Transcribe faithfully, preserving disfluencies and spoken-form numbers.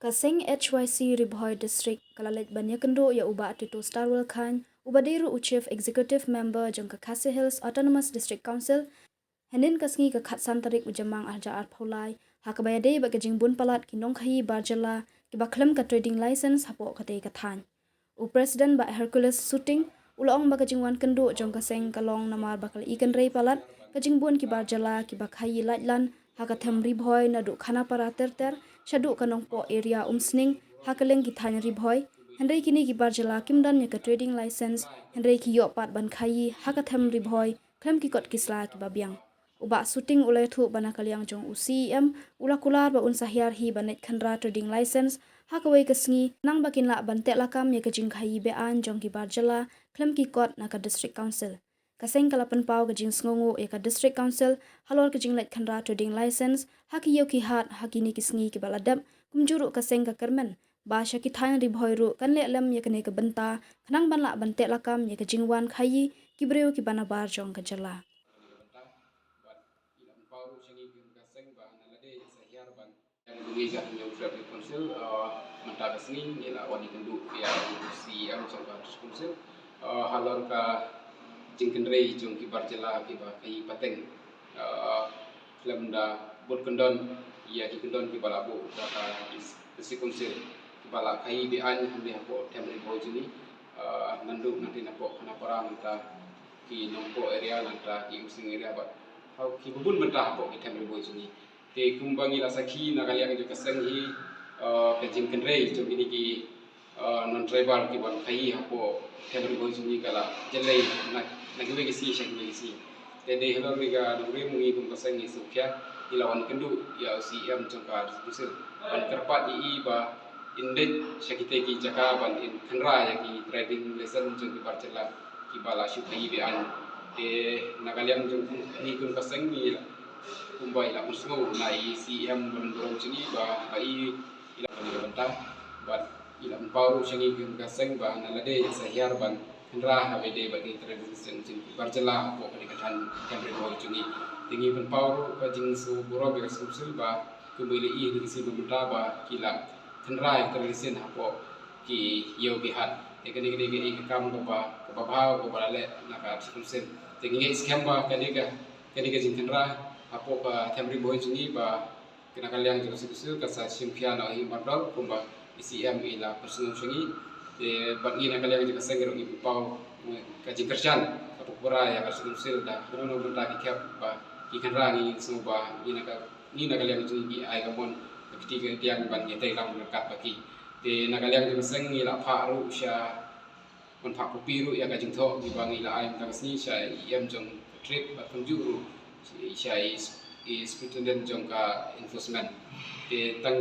Ka seng H Y C Ri Bhoi District ka la leit ban ïakynduh ïa u Bah Tito Starwell Chyne, uba dei ruh u Chief Executive Member jong ka Khasi Hills Autonomous District Council, hynnin ka sngi ka khatsan tarik u Jymmang arhajar arphew lai, ha kaba ïadei bad ka jingbun palat ki nongkhaïi bar jylla kiba khlem ka trading license hapoh katei ka thaiñ. U President Bah Hercules Suting u la ong ba ka jingwan kynduh jong ka seng ka long namar ba ka la i kynrei palat ka jingbun ki bar jylla kiba khaïi laitlan ha ka them Ri Bhoi naduh Khanapara ter ter shaduh ka Nongpoh area Umsning ha ka liang ki thaiñ Ri Bhoi, hynrei kine ki bar jylla kim don ïa ka trading license, hynrei ki ïoh pat ban khaïi ha ka them Ri Bhoi khlem ki kot ki sla kiba biang. U Bah Suting u la ïathuh ba na ka liang jong u C E M u la kular ba un sa hiar hi ban leit khynra trading license ha kawei ka sngi, khnang ba kin lah ban teh lakam ïa ka jingkhaïi be-aiñ jong ki bar jylla khlem ki kot na ka District Council. Ka seng ka la pynpaw ka jingsngewnguh ïa ka District Council halor ka jingleit khynra trading license ha ki ïew ki hat ha kine ki sngi kiba la dep, kumjuh ruh ka seng ka kyrmen ba sha ki thaiñ Ri Bhoi ruh kan leh lem ïa kane ka bynta, khnang ban lah ban teh lakam ïa ka jingwan khaïi ki briew kiba nabar jong ka jylla. Ngi ka Hynñiewtrep Youth Council, uh, mynta ka sngi ngi la wan ïakynduh ïa u C E M jong ka District Council, uh, halor ka jingkynrei jong ki bar jylla kiba khaïi pateng, uh, khlem da bud kyndon ïa ki kyndon kiba la buh da ka District Council, kiba la khaïi be-aiñ hangne hapoh them Ri Bhoi jong ngi, uh, naduh nangta napoh Khanapara, nangta ki Nongpoh area, nangta ki Umsning area bad ha kiba bun bynta hapoh ki them Ri Bhoi jong ngi. Te kumba ngi la sakhi na ka liang jong ka seng hi, uh, ka jingkynrei jong kine ki, uh, non-tribal ki wan khaïi hapoh them Ri Bhoi jong ngi ka la jyllei na, na kiwei ki sngi sha kiwei ki sngi. Te dei halor kane ka nongrim ngi kum ka seng ngi sngewkhia, ngi la wan kynduh ïa u C E M jong ka District Council ban kyrpad ïa i ba in leit sha kitei ki jaka ban in khynra ïa ki trading license jong ki bar jylla kiba la shu khaïi be-aiñ. Te na ka liang jong ngi kum ka seng ngi la, kumba i la pynsngew na i C E M ban burom jong ngi ba, ba i, i la pynbynta bad i la pynpaw ruh sha ngi kum ka seng ba na lade sa hiar ban khynra ha ba ïadei bad ki trading license jong ki bar jylla hapoh kane ka thaiñ them Ri Bhoi jong ngi. Te ngi pynpaw ruh ka jingsngew burom ïa ka District Council ba kumba i la ïohi ha kine ki sngi ba mynta ba ki la khynra ïa ka trading license hapoh ki ïew ki hat. Te kane ka dei ka, ka kam kaba, kaba bha kaba la leh na ka District Council. Te ngi ngeit skhem ba kane ka, kane ka jingkhynra hapoh ka them Ri Bhoi jong ngi ba na ka liang jong ka District Council ka sa shim khia noh hi mardor kumba i C E M i la pynsngew sha ngi. Te bad ngi na ka liang jong ka seng ruh ngi pynpaw ka jingkyrshan kaba pura ïa ka District Council da kano kano bynta ki khep ba ki khynra. Ngi sngew ba ngi na ka, ngi na ka liang jong ngi ki ai ka mon ka kti ka ktiang ban ïatrei lang ryngkat bad ki. Te na ka liang jong ka seng ngi la phah ruh sha, ban phah copy ruh ïa ka jingthoh kiba ngi la ai mynta ka sngi sha i E M jong ka trade bad kumjuh ruh sha i, i superintendent jong ka enforcement. Te tang